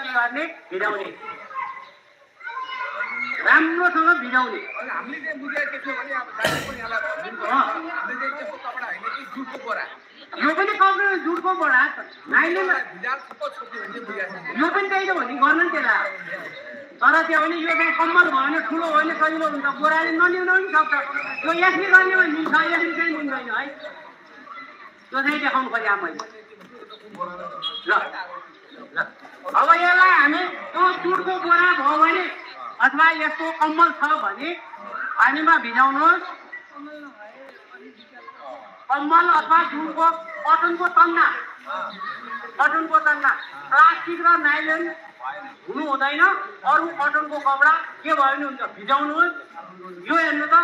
के गर्ने भिजाउने राम्रोसँग भिजाउने हामीले चाहिँ बुझेको के थियो भने अब दाइले पनि यसलाई हामीले चाहिँ त्यस्तो कपडा हैन कि जुटको बोरा यो पनि कपडा जुटको बोरा नाइले भिजाल थुप्रो छोप्यो भने चाहिँ बुझाएको यो पनि त्यही त भन्ने गर्न नि त्यसलाई तर त्यो भने यो चाहिँ कम्मल भयो भने ठुलो भयो भने सजिलो हुन्छ बोराले नलिउन पनि सक्छ यो यसले गर्ने भने मिल्छ यसले चाहिँ मिल्दैन है त्यो चाहिँ देखाउनु खोजेँ मैले ल अब यसलाई हामी त्यो जुटको बोरा भयो भने अथवा यस्तो कम्मल छ भने पानीमा भिजाउनुहोस् कम्मल अथवा जुटको कटनको तन्ना प्लास्टिक र नाइलन हुनु हुँदैन अरू कटनको कपडा के भयो भने हुन्छ भिजाउनुहोस् यो हेर्नु त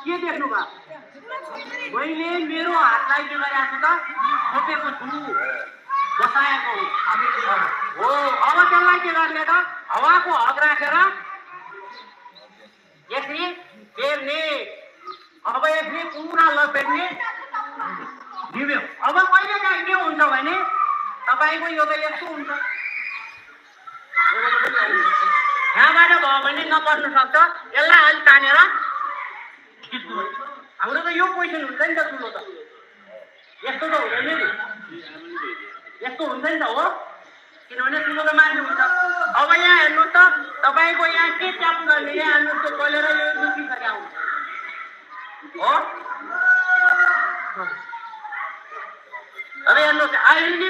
के देख्नु भयो मैले मेरो हातलाई के गरेको छु त छोपेको छु बसाएको हो अब त्यसलाई के गर्ने त हावाको हक राखेर यसले फेर्ने अब यसले पुरा लपेट्ने दिव्यो अब कहिले काहीँ के हुन्छ भने तपाईँको यो त यस्तो हुन्छ यहाँबाट भयो भने नपर्न सक्छ यसलाई अलि तानेर खिच्नु हाम्रो त यो पोजिसन हुन्छ नि त ठुलो त यस्तो त हुँदैन नि यस्तो हुन्छ नि त हो किनभने ठुलो त माथि हुन्छ अब यहाँ हेर्नु त तपाईँको यहाँ के च्याप गर्ने यहाँ हेर्नु त्यो कलेर यो दुखिसक्यो आउँछ हो अब हेर्नुहोस् अहिले